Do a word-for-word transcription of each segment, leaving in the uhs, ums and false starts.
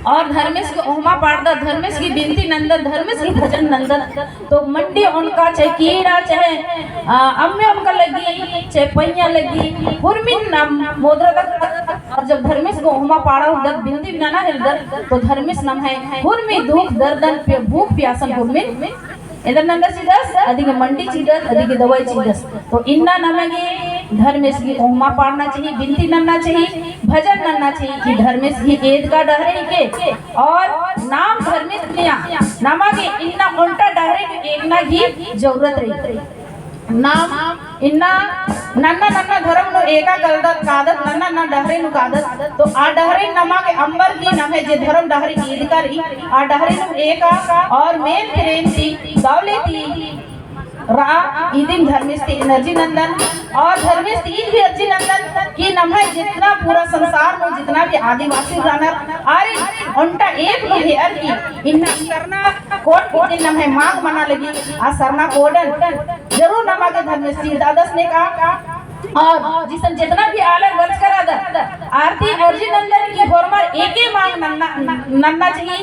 और धर्मेस गे ओहमा पाड़दत, धर्मेस गे बिनती नन्दत, धर्मेस गे भजन नन्दत। तो मंडी ओनका चाहे कीड़ा, चाहे, आ, अम्मे ओनका लगी, चाहे पइयाँ लगी, हुरमिन नाम मोदरदत। और जब धर्मेस गे ओहमा पाड़ा हेलदत, बिनती नना हेलदत, तो धर्मेस नम्है हुरमी दुख दर्दन पे भूख पियासन हुरमिन एन्देर नन्दर चिदस, अदिगे मंडी चिदस, अदिगे दवाई चिदस। तो इन्ना नमा गे धर्मेस गे ओहमा पाड़ना चाही, बिनती नन्ना चाही, भजन नन्ना चाही कि धर्मेस गे एदका डहरे हिके और नाम धर्मेस निया नमा गे इन्ना ओन्टा डहरे नू एकना गे जरूरत रई। नाम इन्ना नन्ना नन्ना धरम नू एका गलदत कादत, नन्ना नन्ना डहरे नू कादत। तो आ डहरे नमा गे अम्बर गे नम्है जे धरम डहरे एदका रई, आ डहरे नू एका और मेन प्रेम ती, दौले ती रआ, इदिन धर्मेस ती एन अर्जी नन्दन। और धर्मेस ती ईद भी अर्जी नन्दन कि नम्है जितना पूरा संसार नू जितना भी आदिवासी रअनर, आरिन ओन्टा एक नू हेअर की इन्ना सरना code इदिन नम्है मांग मना लगी, आ सरना codeन जरूर नमा गे धर्मेस ती चिरदादस नेका। और जिसन जितना भी आलर बरचका रअदर, आर ती अर्जी नन्दन कि होरमर एके मांग नन्ना, नन्ना चाही,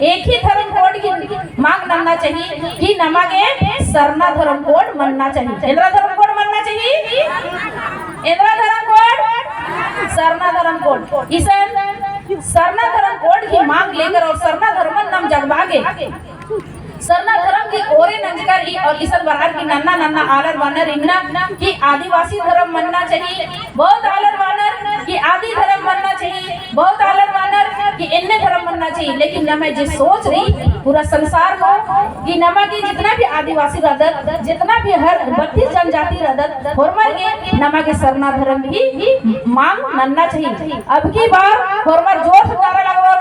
एक ही धर्म code की मांग नन्ना चाही कि नमा गे सरना धर्म code मन्ना चाही। एन्दरा धर्म code मन्ना चाही? एन्दरा धर्म code? सरना धर्म code। इसन सरना धर्म code की मांग लेकर और सरना धर्मन नाम जगबआ गे सरना धरम गे ओरे नंजकर ई और इसन बरअर की नन्ना नन्ना आलर बअनर इन्ना कि आदिवासी धरम मन्ना चाही, बहुत आलर बअनर कि आदि धरम मन्ना चाही, बहुत आलर बअनर कि एन्ने धरम मन्ना चाही। लेकिन नम्है जे सोच रई पूरा संसार नू कि नमा गे जितना भी आदिवासी रअदत, जितना भी हर बत्तीस जनजाति रअदत, होरमर गे नमा गे सरना धरम ही मांग नन्ना चाही। अब की बार होरमर जोर से नारा लगवाओ,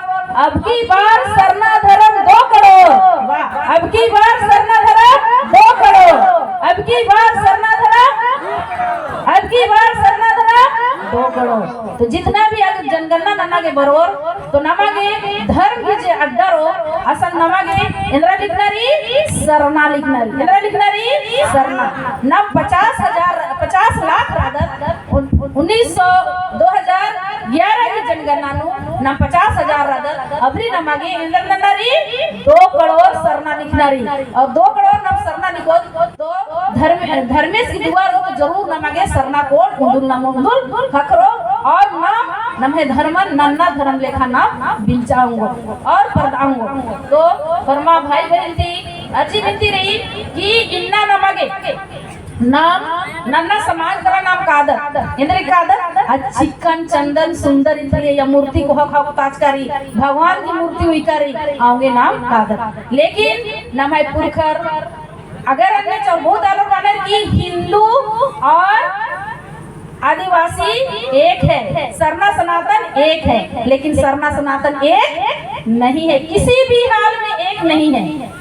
अब की बार सरना धरम दो करोड़। वाह, अब की बार सरना धरम दो करोड़। अब की बार सरना धरम, अब की बार सरना धरम दो करोड़। तो जितना भी अगर जनगणना नना गे बरोर, तो नमा गे धर्म ही जे अड्डा रओ, असन नमा गे एन्दरा लिखना रई, सरना लिखना रई। एन्दरा लिखना रई, सरना। नाम पचास हजार, पचास लाख रअदत, उन-, उन्नीस सौ, दो हज़ार ग्यारह की जनगणना नू नाम पचास हजार रअदत, अबरी नमा गे एन्दर नन्ना रई, दो करोड़ सरना लिखना रई। और दो करोड़ नाम सरना लिखोत, तो धर्म-, धर्मेस की दुआ रओ तो जरूर नमा गे सरना code उन्दुल नाम उन्दुल ख़क्खरो और नाम नम्है धर्मन नन्ना धर्म लेखा नाम बिल्चा ओंगो और परदा ओंगो। तो होरमा भाई बहिन ती अर्जी बिनती रई कि इन्ना नमा गे नाम नन्ना समाज तरा नाम कादत, एन्दरा कादत, आ चिक्कन चंदन सुंदर इन्द्रिय या मूर्ति कोहा ख़क्खो ताचका रई, भगवान की मूर्ति उइका रई, औंगे नाम कादत। लेकिन नम्है पुरखर अगर अन्ने चौबहुत आलर बअनर कि हिंदू और आदिवासी एक है, सरना सनातन एक है, लेकिन सरना सनातन एक नहीं है, किसी भी हाल में एक नहीं है।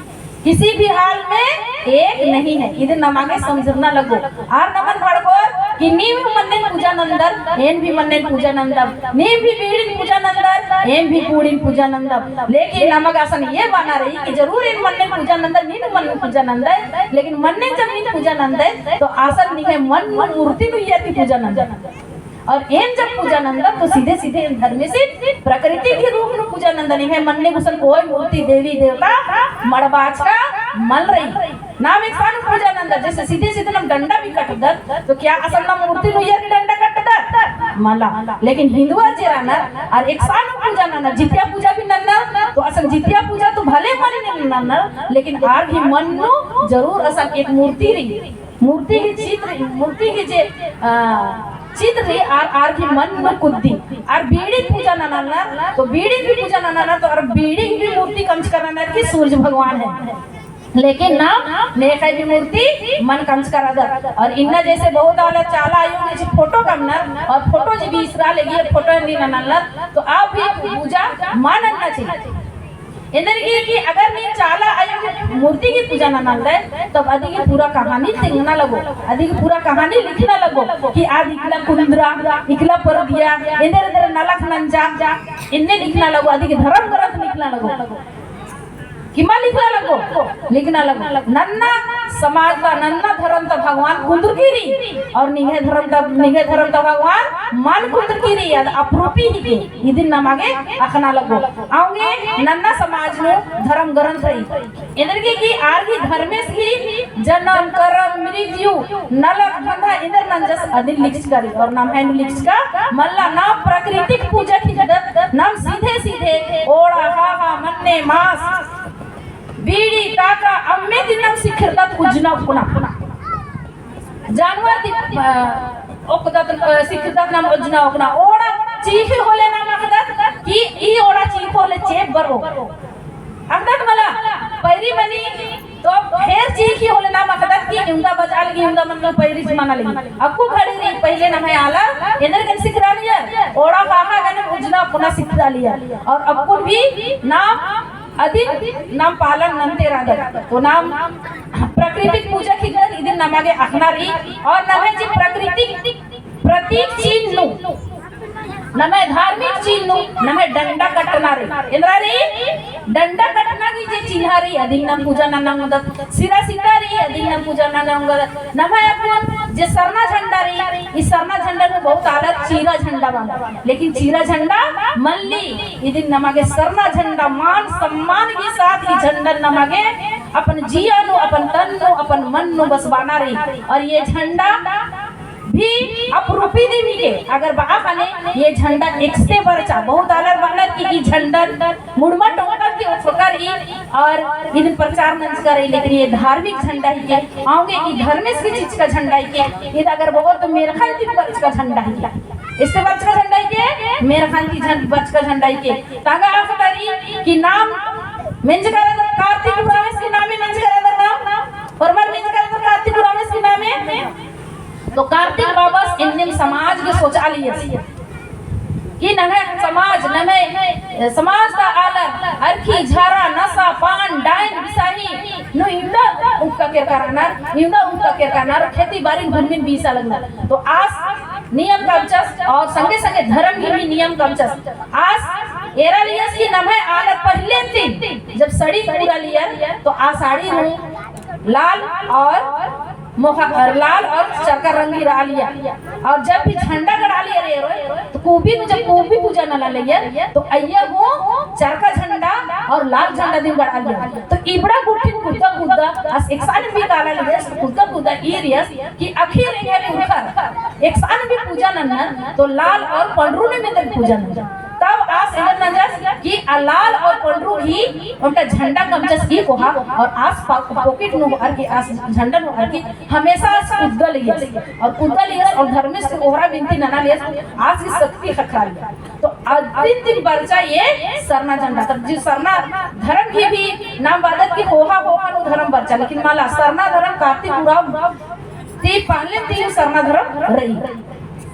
किसी भी हाल में एक नहीं है। इदिन नमा गे समझरना लगो। आर नमन बड़कोर कि नीम भी मन्नेन पूजा नन्दर, एन भी मन्नेन पूजा नन्दम। नीम भी बीड़िन पूजा नन्दर, एन भी पूड़िन पूजा नन्दम। लेकिन नमा गे असन ये बअना रई कि जरूर एन मन्नेन पूजा नन्दर, नीन मन्नेन पूजा नन्दय, लेकिन मन्नेन जब नीन पूजा नन्दय, तो असन निंग्है मन नू मूर्ति नू उइय्यर की पूजा नन्दय। और एन जब पूजा नन्दन तो सीधे सीधे एन धर्मेसिन प्रकृति की रूप नू पूजा नन्दन। एम्है मन्ने गुसन कोई मूर्ति देवी देवता मड़बाचका मल रई। नाम एकसानुम पूजा नन्दन, जैसे सीधे सीधे नाम डंडा भी कट्टदत, तो क्या असन नाम मूर्ति नू उइय्यर की डंडा कट्टदत? मला। लेकिन हिन्दुआ जे रअनर, आर एकसानुम पूजा नन्नर, जितिया पूजा भी नन्नर, तो असन जितिया पूजा तो भले मन्ने नन्नर, लेकिन आर ही मन नू जरूर असन एक मूर्ति रई। मूर्ति ही चित्र, मूर्ति ही जे, अ, चित्र रई आर, आर ही मन नू कुद्दी। आर बीड़ी पूजा नन्नर, तो बीड़ी भी पूजा नन्नर, तो आर बीड़ी भी मूर्ति कमचका नन्नर कि सूरज भगवान है। लेकिन नाम नेखय भी मूर्ति मल कमचका रअदत। और इन्ना जैसे बहुत आलर चाला आयो जे photo कमनर, और photo जे भी इसरा लगी photo एन्ने नन्नर, तो आप भी पूजा मल नन्ना चाही। एन्देरगे कि अगर नीन चाला आयो की मूर्ति की पूजा नन्दय, तब अदिगे पूरा कहानी तेंगना लगो, अदिगे पूरा कहानी लिखना लगो कि आद इकला कुन्दरा, इकला परदिया, एन्देर एन्देर नलख नंजा, एन्ने लिखना लगो, अदिगे धर्म ग्रंथ लिखना लगो। कि मल लिखना लगो, लिखना लगो। नन्ना समाज ता, नन्ना धर्म ता भगवान कुन्दुरकी रई, और निंग्है धर्म ता, निंग्है धर्म ता भगवान मल कुन्दुरकी रई, अद अपरूपी हिके, इदिन नमा गे अख़ना लगो। औंगे नन्ना समाज नू धर्म ग्रंथ रई। एन्देरगे कि आर गही धर्मेस गही जनम, करम, मृत्यु, नलख, धंधा एन्देर नंजस अदिन लिखचका रई। और नम्है नू लिखचका मल्ला, नाम प्रकृतिक पूजा खिंजदत, नाम सीधे सीधे ओड़ा, हाहा, मन्ने, मास, बीड़ी, ताका, अम्मे ती नाम सिखिरदत उज्जना ओक्कना। जानवर ती, अ, ओक्कदत, अ, सिखिरदत नाम उज्जना ओक्कना। ओड़ा चींख़ी होले नाम अख़दत कि ई ओड़ा चींख़ी होले चेंप बरओ। अख़दत मला, पैरी मनी तो फेर चींख़ी होले नाम अख़दत कि इवंदा बजआ लगी, इवंदा मतलब पैरी मना लगी। अक्कु घड़ी रई पहिले नम्है आलर एन्देर गने सिखरआ लगियर, ओड़ा हाहा गने उज्जना ओक्कना सिखरआ लगियर। और अक्कुन भी नाम अदिन नाम पालन नन्ते रअदत। तो नाम प्रकृतिक पूजा खिंजदत, इदिन नमा गे अख़ना रई। और नम्है जे प्रकृतिक प्रतीक चिन्ह नू, नम्है धार्मिक चिन्ह नू, नम्है डंडा कट्टना रई। एन्देर रई? डंडा कट्टना गही जे चिन्ह रई, अदिन नाम पूजा नना ओंगदत। सिरा सिता रई, अदिन नाम पूजा नना ओंगदत। नम्है अक्कुन जे सरना झंडा रई, ई सरना झंडा नू बहुत आलर चीरा झंडा बअनर, लेकिन चीरा झंडा मल्ली। इदिन नमा गे सरना झंडा मान सम्मान के साथ ई झंडन नमा गे अपन जिया नू, अपन तन नू, अपन मन नू बसबाना रई। और ये झंडा भी अपरूपी दिम हिके, अगर बआ ख़ने ये झंडा एकसते बरचा, बहुत आलर बअनर कि ई झंडन मुड़मा टोंका ती ओक्कर ई और इदिन प्रचार नंजकर ई, लेकिन ये धार्मिक झंडा हिके, औंगे ई धर्मेस गही चिचका झंडा हिके, इद अगर बओर तो मेरख़न ती बरचका झंडा हिके। एकसते बरचका झंडा हिके, मेरख़न ती झं-, बरचका झंडा हिके। तांगा अख़दत रई कि नाम मेंजकर रअदत कार्तिक उराँवस की नामे मेंजकर रअदत नाम, होरमर मेंजकर रअदत कार्तिक उराँवस की नामे। तो कार्तिक बाबस एन्नेम समाज गे सोचआ लगियस कि नम्है समाज, नम्है समाज ता आलर अरखी, झारा, नसा, पान, डाइन, बिसाही नू इवंदा उक्का केरका रअनर, इवंदा उक्का केरका रअनर, खेती बारी भूमिन बीसा लगनर। तो आस नियम कमचस और संगे संगे धर्म गही भी नियम कमचस। आस एरा लगियस कि नम्है आलर पहिले ती जब साड़ी पूरा लियर तो आ साड़ी नू लाल और मोहा-, लाल और चरका रंग ही रआ लगिया। और जब भी झंडा गड़आ लगियर एरोय, तो कुबी नू जब कुबी पूजा नना लगियर, तो अइय्या हूँ चरका झंडा और लाल झंडा दिम गड़आ लगियर। तो इबड़ा गुट्ठिन कुद्दा कुद्दा, आस एकसन भी काला लगियस, तो कुद्दा कुद्दा ईरियस कि आखिर एंग्है पुरखर एकसन भी पूजा नन्नर, तो लाल और पंडरू ने मेंदन पूजा नन्नर। तब आस एन्देर नंजस कि आ लाल और पंडरू ही ओन्टा झंडा कमचस ई कोहा और आस पा-, pocket नू होअर की आस झंडा नू होअर की हमेशा आस कुद्दा लगियस और कुद्दा लगियस और धर्मेस ती ओहरा बिनती नना लगियस, आस गही शक्ति ख़क्खरा लगिया। तो अदिन दिम बरचा ये सरना झंडा। तब जे सरना धर्म गही भी नाम बअदत कि होहा होहा नू धर्म बरचा, लेकिन मला सरना धर्म कार्तिक उराँव ती पहले ती सरना धर्म रई।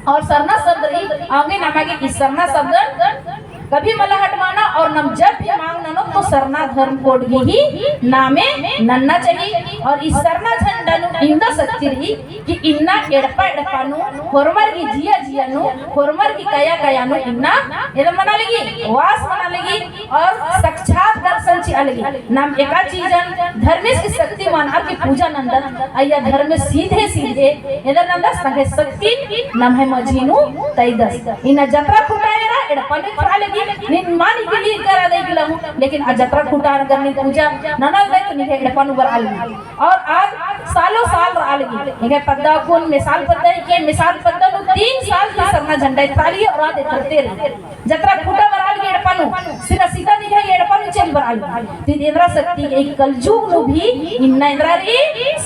और सरना शब्द रई, औंगे नमा गे ई सरना शब्द कभी मला हटवाना और नम जब भी मांग ननो तो सरना धर्म code गही ही नामे नन्ना चाहिए। और ई सरना झंडा नू इवंदा शक्ति रई कि इन्ना एड़पा एड़पा नू, होरमर गही जिया जिया नू, होरमर गही कया कया नू इन्ना एदम मना लगी, वास मना लगी। और साक्षात दर्शन चिआ लगी। नाम एका चीजन धर्मेस गही शक्ति मनर की पूजा नन्दन, अइय्या धर्मेस सीधे सीधे एन्देर नन्दस, तंग्है शक्ति नम्है मझी नू तइदस। इन्ना जतरा खुटा एरा एड़पा नू एथरआ लगी, नीन मल इकली करा दई गिला हूँ, लेकिन आ जतरा खुटा अगर नीन पूजा नना लगदय तो निंग्है एड़पा नू बरआ लगी। और आद सालों साल रआ लगी। एंग्है पद्दा कुन मेसाल पद्दा हिके, मेसाल पद्दा नू तीन साल ती सरना झंडा एथरआ लगी और आद एथरते रई। जतरा खुटा बरआ लगी एड़पा नू, सिरा सीता निंग्है एड़पा नू चेल बरआ लगी। ती एन्दरा शक्ति एक कलजुग नू भी इन्ना एन्दरा रई,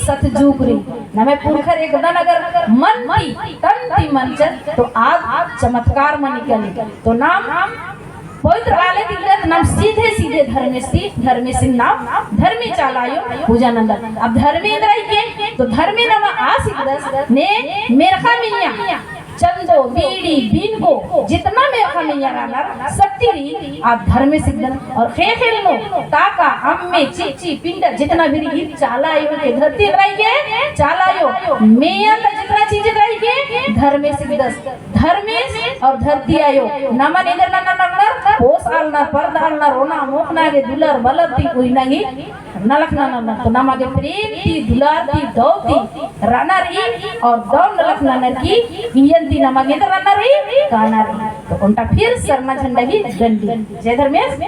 सतजुग रई। नम्है पुरखर एकदन अगर मन ती, तन ती मनचर, तो आद चमत्कार मनी कली। तो नाम पवित्र आले तिगदत नाम सीधे सीधे धर्मेसी, धर्मेसी नाम धर्मे चाला अयो पूजा नन्दत। अब धर्मे एन्दरा हिके, तो धर्मे नाम आस हिकदस ने मेरखा मइय्याँ चंदो, बीड़ी, बीनको, जितना मेरखा मइय्याँ रअनर शक्ति रई, आ धर्मेस हिकदन। और ख़ेख़ेल नू ताका, अम्मे, चिच्ची, पिंडा, जितना भी रई, चाला अयो के धरती एन्दरा हिके, चाला अयो मइय्याँ ता जितना चीज रई के धर्मेस हिकदस। धर्मेस और धरती आयो नमन एन्देर नन्ना नन्नर, पोस आलना, परदा आलना, रोना मोख़ना गे दुलर बलर ती उइना गे नलख नन्ना। तो नमा गे प्रेम ती, दुलार ती, दव ती रअना रई और दव नलख नन्नर की इय्यन ती नमा गे एन्देर नन्ना रई, काना रई। तो ओन्टा फिर सरना झंडा ही डंडी। जय धर्मेस।